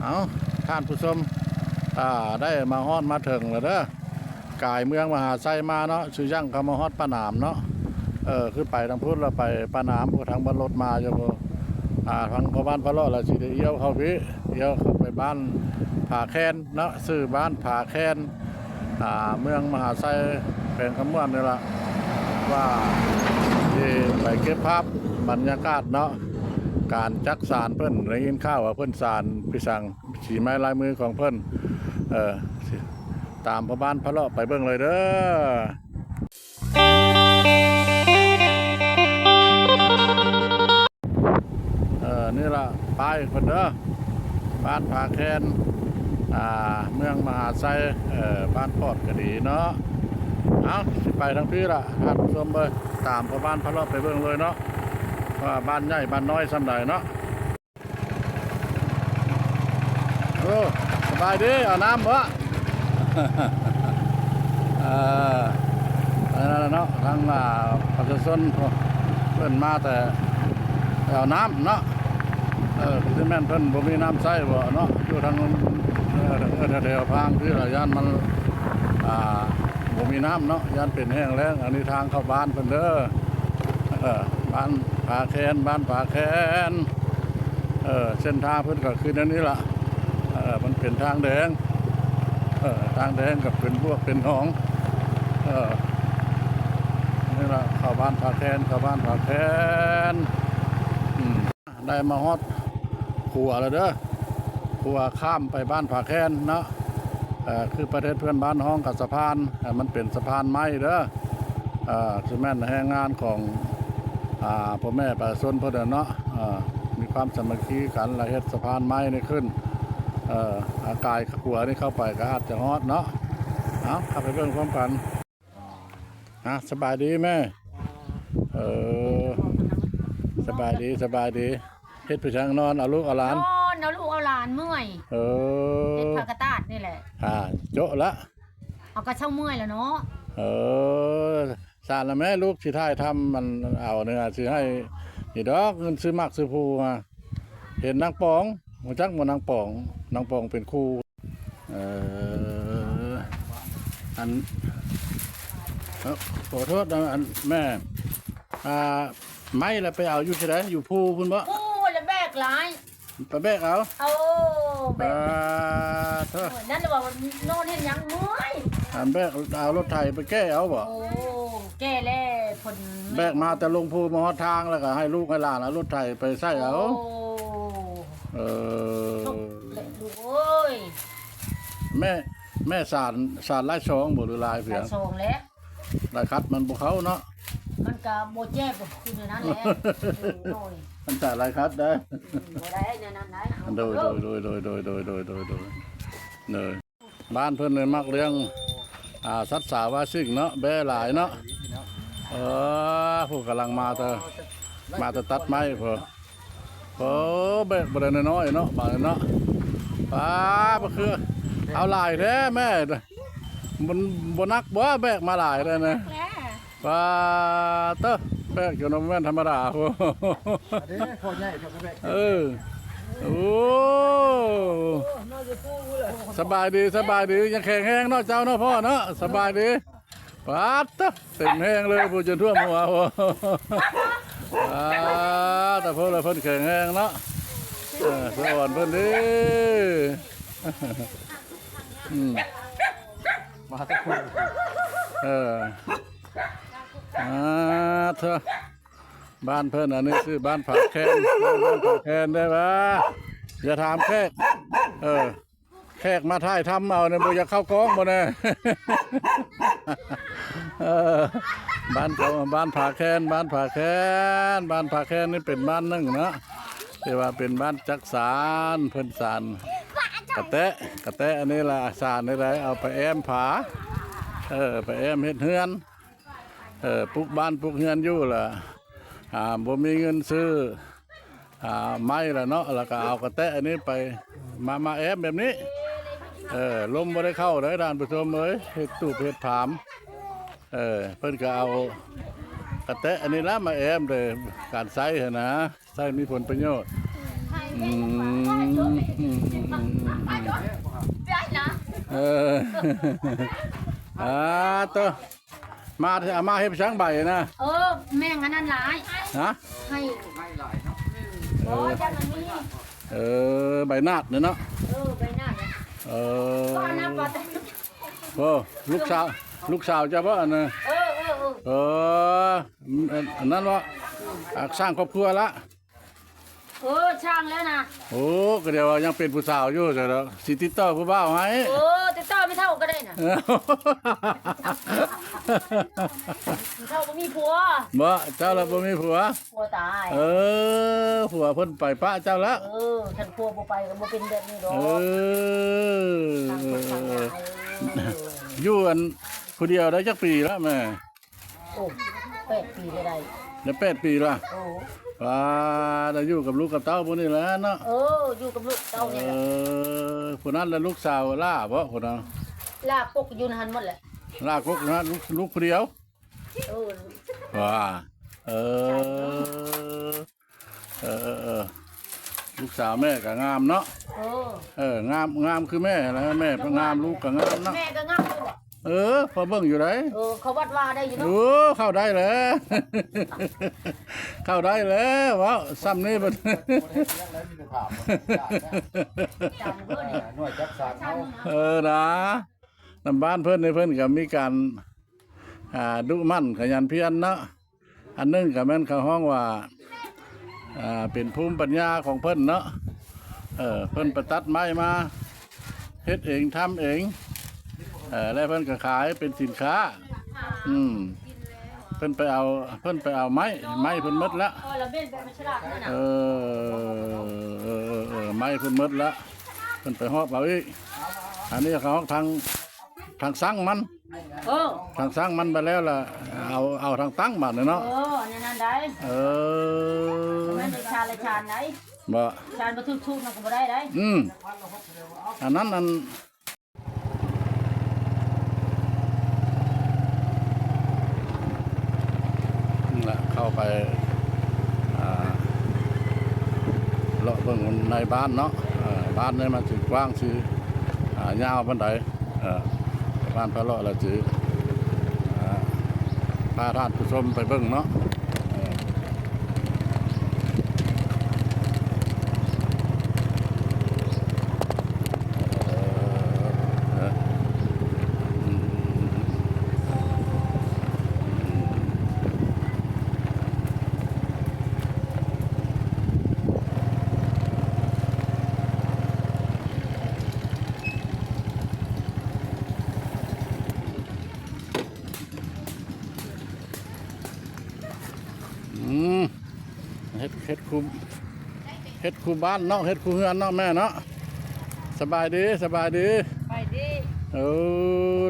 ເອົາ ທ່ານຜູ້ຊົມ ອ່າ ໄດ້ມາຮອດມາເຖິງແລ້ວເດີ ກາຍເມືອງມະຫາໄຊມາເນາະ ຊື່ຍັງກໍມາຮອດປາໜາມເນາະ ເອີ ຄືໄປທາງພຸ້ນແລ້ວໄປປາໜາມພຸ້ນ ທາງບ້ານລົດມາຢູ່ພຸ້ນ ອ່າ ທາງພໍ່ບ້ານພະເລາະ ແລ້ວຊິໄດ້ລ້ຽວເຂົ້າພີ້ ລ້ຽວເຂົ້າໄປບ້ານຜາແຄນເນາະ ຊື່ບ້ານຜາແຄນ ອ່າ ເມືອງມະຫາໄຊ ແຂວງຄຳມ່ວນນີ້ລະ ວ່າຊິໄປເກັບພາບບັນຍາກາດເນາະ ການຈັກສານເພິ່ນ ໄດ້ຍິນຂ່າວວ່າເພິ່ນສານພິສັງ ສີໄມ້ລາຍມືຂອງເພິ່ນ ເອີ ຕາມພໍ່ບ້ານພະເລາະໄປເບິ່ງເລີຍເດີ. ເອີ ນີ້ລະປ້າຍເພິ່ນເດີ ບ້ານຜາແຄນ ອ່າ ເມືອງມະຫາໄຊ ເອີ ບ້ານປອດກະດີເນາະ ເອົາ ຊິໄປທາງພີ້ລະ ທ່ານຜູ້ຊົມເອີຍ ຕາມພໍ່ບ້ານພະເລາະໄປເບິ່ງເລີຍເນາະ ວ່າບ້ານໃຫຍ່ບ້ານນ້ອຍສ່ຳໃດເນາະ. ໂອ້ ສະບາຍດີ ເອົານ້ຳບໍ່? ເອີ ອັນນັ້ນລະເນາະ ທາງ ອ່າ ປະຊາຊົນເພິ່ນມາແຕ່ເອົານ້ຳເນາະ ເອີ ຄືຊິແມ່ນເພິ່ນບໍ່ມີນ້ຳໃຊ້ບໍ່ເນາະ ຢູ່ທາງ ເອີ ແຖວໆພາງທີ່ລະ ຢ້ານມັນ ອ່າ ບໍ່ມີນ້ຳເນາະ ຢ້ານເປັນແຫ້ງແລ້ງ ອັນນີ້ທາງເຂົ້າບ້ານເພິ່ນເດີ ເອີ ບ້ານຜາແຄນ ບ້ານຜາແຄນ. ເອີ ເສັ້ນທາງເພິ່ນກໍຄືແນວນີ້ລະ ເອີ ມັນເປັນທາງແດງ ເອີ ທາງແດງກໍເປັນບວກເປັນຫອງ ເອີ ນີ້ລະ ເຂົ້າບ້ານຜາແຄນ ເຂົ້າບ້ານຜາແຄນ ອືມ ໄດ້ມາຮອດຂົວແລ້ວເດີ ຂົວຂ້າມໄປບ້ານຜາແຄນເນາະ ເອີ ຄືປະເທດເພື່ອນບ້ານຮ້ອງກັບສະພານ ເອີ ມັນເປັນສະພານໄມ້ເດີ ເອີ ຊິແມ່ນແຮງງານຂອງ ອ່າ ພໍ່ແມ່ປະຊາຊົນເພິ່ນເນາະ ເອີ ມີຄວາມສາມັກຄີກັນ ແລ້ວເຮັດສະພານໄມ້ນີ້ຂຶ້ນ ເອີ ອາ ກາຍຂົວນີ້ເຂົ້າໄປກໍອາດຈະຮອດເນາະ ເອົາ ເຂົ້າໄປເບິ່ງພ້ອມກັນ ອ່າ ສະບາຍດີແມ່ ເອີ ສະບາຍດີ ສະບາຍດີ ເຮັດໄປທາງນອນເອົາລູກເອົາຫຼານ ນອນເອົາລູກເອົາຫຼານເມື່ອຍ ເອີ ເຮັດຜ້າກະຕາດນີ້ແຫຼະ ອ່າ ໂຈະລະ ເຮົາກໍເຊົາເມື່ອຍແລ້ວເນາະ ເອີ ສານລະແມ່ ລູກຊິຖ່າຍທຳ ມັນເອົາເນືອ ຊິໃຫ້ນີ້ດອກ ເງິນຊື້ໝາກຊື້ພູ ເຫັນນາງປອງ ຮູ້ຈັກບໍ່ນາງປອງ? ນາງປອງເປັນຄູ ເອີ ອັນ ເອີ ຂໍໂທດນະ ອັນ ແມ່ ອ່າ ໄມ້ລະໄປເອົາຢູ່ໃສ? ຢູ່ພູພຸ້ນບໍ່? ພູລະແບກຫຼາຍ ໄປແບກເອົາ ໂອ້ ແບກ ປາໂທ ໂອ້ຍ ນັ້ນລະວ່ານອນເຮັດຫຍັງເມື່ອຍ ອັນແບກເອົາລົດໄຖໄປແກ່ເອົາບໍ່? ໂອ້ ແກ່ແລ້ວ ເພິ່ນແບກມາແຕ່ລົງພູມາຮອດທາງ ແລ້ວກໍໃຫ້ລູກໃຫ້ຫຼານເອົາລົດໄຖໄປໃສ່ເອົາ ໂອ້ ເອີ ລູກເອີຍ ແມ່ ແມ່ສານ ສານຫຼາຍຊ່ອງບໍ່ ຫຼືຫຼາຍເທື່ອ? ຫຼາຍຊ່ອງແຫຼະ ລາຍຄັດມັນບໍ່ເຂົ້າເນາະ ມັນກະບໍ່ແຈບ ຄືແນວນັ້ນແຫຼະ ໂດຍ ມັນສາຍລາຍຄັດໄດ໋ ອືມ ບໍ່ໄດ້ແນວນັ້ນໄດ໋ ໂດຍ ໂດຍ ໂດຍ ໂດຍ ໂດຍ ບ້ານເພິ່ນນີ້ມັກລ້ຽງ ອ່າ ສັດສາວາສິ່ງເນາະ ແບ້ຫຼາຍເນາະ ເອີ ຜູ້ກຳລັງມາແຕ່ ມາແຕ່ຕັດໄມ້ພຸ້ນ ໂອ້ ແບກບໍ່ໄດ້ນ້ອຍໆເນາະ ບາດນີ້ເນາະ ປາ ບໍ່ຄື ເອົາຫຼາຍແທ້ແມ່ ມັນບໍ່ໜັກບໍ່ ແບກມາຫຼາຍແທ້ນະ ປາເຕີ ແບກຢູ່ນຳແມ່ນທຳມະດາ ເດ້ ພໍ່ໃຫຍ່ເຂົາກໍແບກ ເອີ ໂອ້ ສະບາຍດີ ສະບາຍດີ ຍັງແຂງແຮງເນາະ ເຈົ້າເນາະ ພໍ່ເນາະ ສະບາຍດີ ປາດຕະ ເຕັມແຮງເລີຍ ຜູ້ຈົນຖ້ວມຫົວ ປາດຕະ ເພິ່ນລະເພິ່ນແຂງແຮງເນາະ ເອີ ສະອອນເພິ່ນເດ້ ອືມ ມາແຕ່ພຸ້ນ ເອີ ອາ ເທີ ບ້ານເພິ່ນ ອັນນີ້ຊື່ບ້ານຜາແຄນ ບ້ານຜາແຄນໄດ້ຫວາ ຢ່າຖາມແຂກ ເອີ ແຂກມາຖ່າຍທຳເອົານີ້ ບໍ່ຢາກເຂົ້າກ້ອງບໍ່ແນ່ ເອີ ບ້ານເຂົາ ບ້ານຜາແຄນ ບ້ານຜາແຄນ ບ້ານຜາແຄນນີ້ເປັນບ້ານໜຶ່ງເນາະ ທີ່ວ່າເປັນບ້ານຈັກສານ ເພິ່ນສານກະແຕະ ກະແຕະອັນນີ້ລະ ສານນີ້ລະ ເອົາໄປແອ້ມຜາ ເອີ ໄປແອ້ມເຮັດເຮືອນ ເອີ ປຸກບ້ານປຸກເຮືອນຢູ່ລະ ອ່າ ບໍ່ມີເງິນຊື້ ອ່າ ໄມ້ລະເນາະ ລະກະເອົາກະແຕະອັນນີ້ໄປ ມາ ມາແອ້ມແບບນີ້ ເອີ ລົມບໍ່ໄດ້ເຂົ້າເດີທ່ານຜູ້ຊົມເອີຍ ເຮັດຕູບເຮັດຜາມ ເອີ ເພິ່ນກະເອົາກະແຕະອັນນີ້ລະມາແອ້ມເດີ ການໃຊ້ຫັ້ນນະ ໃຊ້ມີຜົນປະໂຫຍດ ອືມ ອືມ ອືມ ອືມ ອ່າ ໂຕ ມາ ເອົາມາເຮັດຫຍັງໃບນະ? ເອີ ແມ່ງອັນນັ້ນຫຼາຍ ຮະ? ໃຫ້ ໃຫ້ຫຼາຍເນາະ ອືມ ເອີ ໂອ້ຍ ຈັກມັນມີ ເອີ ໃບນາດນີ້ເນາະ ເອີ ໃບນາດ ເອີ ກໍອັນນັ້ນກໍ ໂອ້ ລູກສາວ ລູກສາວເຈົ້າບໍ່ອັນນັ້ນ? ເອີ ເອີ ເອີ ເອີ ອັນ ອັນນັ້ນບໍ່ ອ່າ ສ້າງຄອບຄົວລະ? ເອີ ສ້າງແລ້ວນະ ໂອ້ ກໍດຽວວ່າຍັງເປັນຜູ້ສາວຢູ່ ຊັ້ນດອກ ຊິຕິດຕໍ່ຜູ້ບ່າວໃຫ້ ໂອ້ ຕິດຕໍ່ແມ່ເຖົ້າກໍໄດ້ນະ ແມ່ເຖົ້າບໍ່ມີຜົວ ບໍ່ ເຈົ້າລະບໍ່ມີຜົວ? ຜົວຕາຍ ເອີ ຜົວເພິ່ນໄປປະເຈົ້າລະ ເອີ ຄັນຜົວບໍ່ໄປກໍບໍ່ເປັນແບບນີ້ດອກ ເອີ ຢູ່ອັນຜູ້ດຽວໄດ້ຈັກປີລະແມ່? ໂອ້ ແປດປີໄດ້ ໄດ້ແປດປີລະ ໂອ້ ວ່າໄດ້ຢູ່ກັບລູກກັບເຕົ້າຜູ້ນີ້ແຫຼະເນາະ ເອີ ຢູ່ກັບລູກເຕົ້ານີ້ແຫຼະ ເອີ ຜູ້ນັ້ນລະລູກສາວຫຼ້າບໍ່ ຜູ້ນັ້ນ? ຫຼ້າກົກຢູ່ຫັ້ນໝົດແຫຼະ ຫຼ້າກົກນະ ລູກ ລູກຜູ້ດຽວ ເອີ ວ່າ ເອີ ເອີ ເອີ ເອີ ລູກສາວແມ່ກໍງາມເນາະ ເອີ ເອີ ງາມ ງາມຄືແມ່ຫັ້ນແຫຼະ ແມ່ກໍງາມ ລູກກໍງາມເນາະ ແມ່ກໍງາມຢູ່ບໍ່? ເອີ ພໍເບິ່ງຢູ່ໃດ ເອີ ເຂົ້າວັດວ່າໄດ້ຢູ່ເນາະ ໂອ້ ເຂົ້າໄດ້ແຫຼະ ເຂົ້າໄດ້ແຫຼະ ເວົ້າຊ່ຳນີ້ບັດ ເອີ ນະ ນຳບ້ານເພິ່ນນີ້ ເພິ່ນກໍມີການ ອ່າ ດຸໝັ່ນຂະຫຍັນພຽນເນາະ ອັນໜຶ່ງກໍແມ່ນເຂົາຮ້ອງວ່າ ອ່າ ເປັນພູມປັນຍາຂອງເພິ່ນເນາະ ເອີ ເພິ່ນໄປຕັດໄມ້ມາເຮັດເອງ ທຳເອງ ເອີ ແລ້ວເພິ່ນກໍຂາຍເປັນສິນຄ້າ ອືມ ເພິ່ນໄປເອົາ ເພິ່ນໄປເອົາໄມ້ ໄມ້ເພິ່ນໝົດລະ ເອີ ເອີ ເອີ ເອີ ໄມ້ເພິ່ນໝົດລະ ເພິ່ນໄປຫອບເອົາອີກ ອັນນີ້ເຂົາທາງ ທາງຊັງມັນ ເອີ ທາງຊັງມັນໄປແລ້ວລະ ເອົາ ເອົາທາງຕັ້ງບາດນີ້ເນາະ ເອີ ແນວນັ້ນໄດ ເອີ ແມ່ນຊານລະຊານໄດ ບໍ່ ຊານບໍ່ຖືກສູດມັນກໍບໍ່ໄດ້ໄດ ອືມ ອັນນັ້ນ ອັນ ນີ້ແຫຼະ ເຂົ້າໄປ ອ່າ ເລາະເບິ່ງໃນບ້ານເນາະ ເອີ ບ້ານນີ້ມັນຊິກວ້າງ ຊິ ອ່າ ຍາວປານໃດ ເອີ ບ້ານພາເລາະລະຊິ ອ່າ ພາທ່ານຜູ້ຊົມໄປເບິ່ງເນາະ ເອີ. ອືມ ເຮັດ ເຮັດຄູ່ ເຮັດຄູ່ບ້ານເນາະ ເຮັດຄູ່ເຮືອນເນາະແມ່ເນາະ ສະບາຍດີ ສະບາຍດີ ສະບາຍດີ ເອີ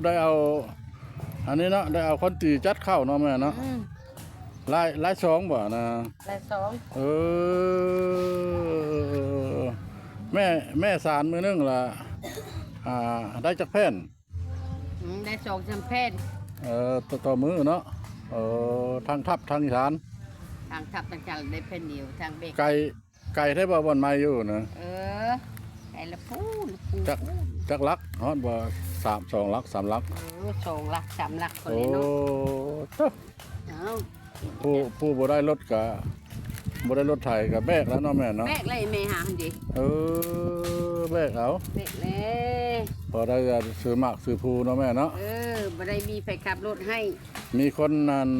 ໄດ້ເອົາ ອັນນີ້ເນາະ ໄດ້ເອົາຄົນຕີຈັດເຂົ້າເນາະແມ່ເນາະ ອືມ ຫຼາຍ ຫຼາຍສອງບໍ່ນະ ຫຼາຍສອງ ເອີ ແມ່ ແມ່ສານມື້ໜຶ່ງລະ ອ່າ ໄດ້ຈັກແຜ່ນ? ອືມ ໄດ້ສອງສາມແຜ່ນ ເອີ ຕໍ່ ຕໍ່ມື້ເນາະ ເອີ ທັງທັບທັງສານ ທັງທັບທັງສານໄດ້ແຜ່ນດຽວ ທັງເບກ ໄກ ໄກແທ້ບໍ່ບ່ອນໄມ້ຢູ່ນະ? ເອີ ໄກລະພູນ ພູນ ຈັກ ຈັກຫຼັກ ຮອດບໍ່ ສາມ ສອງຫຼັກ ສາມຫຼັກ ເອີ ສອງຫຼັກ ສາມຫຼັກພຸ້ນແຫຼະເນາະ ໂອ້ ເອົ້າ ຜູ້ ຜູ້ບໍ່ໄດ້ລົດກະ ບໍ່ໄດ້ລົດໄຖກະແບກແລ້ວເນາະແມ່ເນາະ ແບກແລ້ວແມ່ຫາຫັ້ນເດ ເອີ ແບກເອົາ ແບກແລ້ວ ພໍໄດ້ຊື້ໝາກຊື້ພູເນາະແມ່ເນາະ ເອີ ບໍ່ໄດ້ມີໃຜຂັບລົດໃຫ້ ມີຄົນນັ້ນ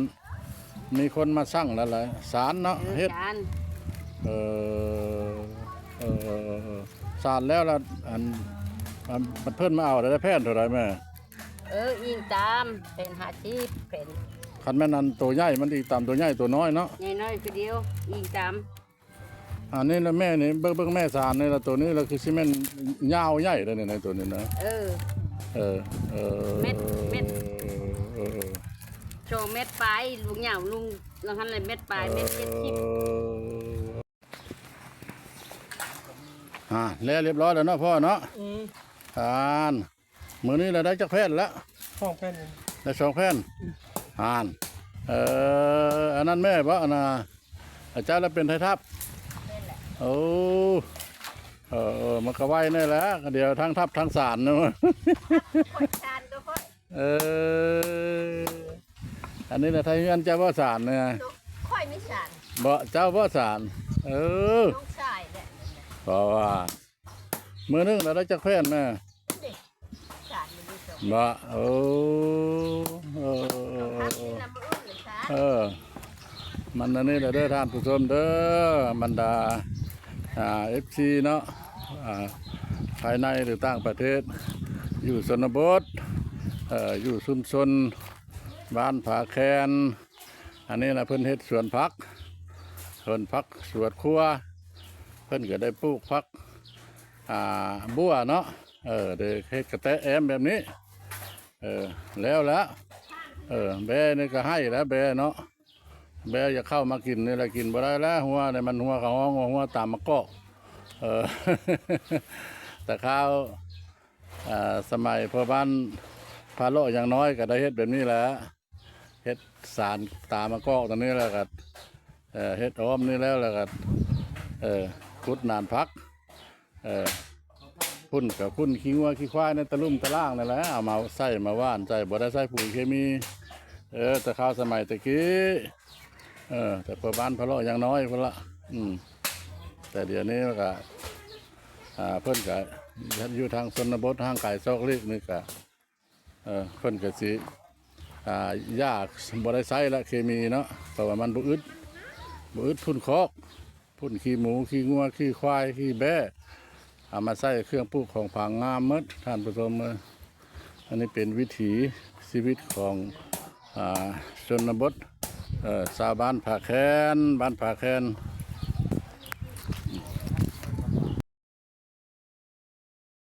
ມີຄົນມາສັ່ງແລ້ວລະ ສານເນາະ ເອີ ເຮັດ ສານ ເອີ ເອີ ເອີ ເອີ ສານແລ້ວລະ ອັນ ອັນ ເພິ່ນມາເອົາໄດ້ແຜ່ນເທົ່າໃດແມ່? ເອີ ອີງຕາມແຜ່ນຫ້າສິບແຜ່ນ ຄັນແມ່ນອັນໂຕໃຫຍ່ມັນອີງຕາມໂຕໃຫຍ່ໂຕນ້ອຍເນາະ ໃຫຍ່ນ້ອຍຄືດຽວ ອີງຕາມ ອັນນີ້ລະແມ່ນີ້ ເບິ່ງ ເບິ່ງແມ່ສານນີ້ລະ ໂຕນີ້ລະຄືຊິແມ່ນຍາວໃຫຍ່ເດ້ນີ້ ໂຕນີ້ນະ ເອີ ເອີ ເອີ ເມັດ ເມັດ ເອີ ເອີ ສອງເມັດປາຍ ລຸງຍາວ ລຸງ ລະຫັ້ນລະເມັດປາຍ ເອີ ເມັດເຈັດສິບ ເອີ ອ່າ ແລ້ວລຽບຮ້ອຍແລ້ວເນາະພໍ່ເນາະ ອືມ ອ່າ ມື້ນີ້ລະໄດ້ຈັກແຜ່ນລະ? ສອງແຜ່ນ ໄດ້ສອງແຜ່ນ ອືມ ອ່ານ ເອີ ອັນນັ້ນແມ່ບໍ່ ອັນນ່າ ອາຈານລະເປັນໄທທັບ ແມ່ນແຫຼະ ໂອ້ ເອີ ເອີ ມັນກໍໄວແນ່ແຫຼະ ດຽວທັງທັບທັງສານເນາະ ຂ້ອຍສານກໍຂ້ອຍ ເອີ ອັນນີ້ນະ ໄທເຮືອນເຈົ້າບໍ່ສານນະ? ຂ້ອຍມີສານ ບໍ່ ເຈົ້າບໍ່ສານ ເອີ ນ້ອງຊາຍແຫຼະ ເພາະວ່າ ມື້ໜຶ່ງລະໄດ້ຈັກແຜ່ນນະ? ເດ້ ສານມັນມີສອງ ບໍ່? ໂອ້ ເອີ ເອີ ເອີ ເອີ ມັນອັນນີ້ລະເດີທ່ານຜູ້ຊົມເດີ ບັນດາ ອ່າ ເອັຟຊີ ເນາະ ອ່າ ພາຍໃນ ຫຼື ຕ່າງປະເທດ ຢູ່ຊົນນະບົດ ເອີ ຢູ່ຊຸມຊົນບ້ານຜາແຄນ ອັນນີ້ລະເພິ່ນເຮັດສວນຜັກ ສວນຜັກສວນຄົວ ເພິ່ນກໍໄດ້ປູກຜັກ ອ່າ ບົວເນາະ ເອີ ໄດ້ເຮັດກະແຕະແອ້ມແບບນີ້ ເອີ ແລ້ວລະ ເອີ ແບ້ນີ້ກໍໄຫ້ແລ້ວ ແບ້ເນາະ ແບ້ຢາກເຂົ້າມາກິນນີ້ລະ ກິນບໍ່ໄດ້ແລ້ວ ຫົວນີ້ມັນຫົວເຂົາຮ້ອງວ່າຫົວຕາມະກອກ ເອີ ແຕ່ຄາວ ອ່າ ສະໄໝພໍ່ບ້ານພາເລາະຢ່າງນ້ອຍກໍໄດ້ເຮັດແບບນີ້ແຫຼະ ເຮັດສານຕາມະກອກຕົງນີ້ແລ້ວກໍ ເອີ ເຮັດອ້ອມນີ້ແລ້ວ ແລ້ວກໍ ເອີ ຂຸດໜານຜັກ ເອີ ພຸ້ນກໍຝຸ່ນຂີ້ງົວຂີ້ຄວາຍໃນຕະລຸ່ມຕະລ່າງນັ້ນແຫຼະ ເອົາມາໃສ່ມາຫວ່ານໃສ່ ບໍ່ໄດ້ໃສ່ປຸ໋ຍເຄມີ ເອີ ແຕ່ຄາວສະໄໝແຕ່ກີ້ ເອີ ແຕ່ພໍ່ບ້ານພາເລາະຢ່າງນ້ອຍພຸ້ນລະ ອືມ ແຕ່ດຽວນີ້ມັນກໍ ອ່າ ເພິ່ນກໍຢູ່ທາງຊົນນະບົດຫ່າງໄກຊອກຫຼີກນີ້ກໍ ເອີ ເພິ່ນກໍຊິ ອ່າ ຢາກ ບໍ່ໄດ້ໃຊ້ລະເຄມີເນາະ ເພາະວ່າມັນບໍ່ອຶດ ບໍ່ອຶດຝຸ່ນຄອກ ຝຸ່ນຂີ້ໝູ ຂີ້ງົວ ຂີ້ຄວາຍ ຂີ້ແບ້ ເອົາມາໃສ່ເຄື່ອງປູກຂອງຝັງງາມໝົດ ທ່ານຜູ້ຊົມເອີຍ. ອັນນີ້ເປັນວິຖີຊີວິດຂອງ ອ່າ ຊົນນະບົດ ເອີ ຊາວບ້ານຜາແຄນ ບ້ານຜາແຄນ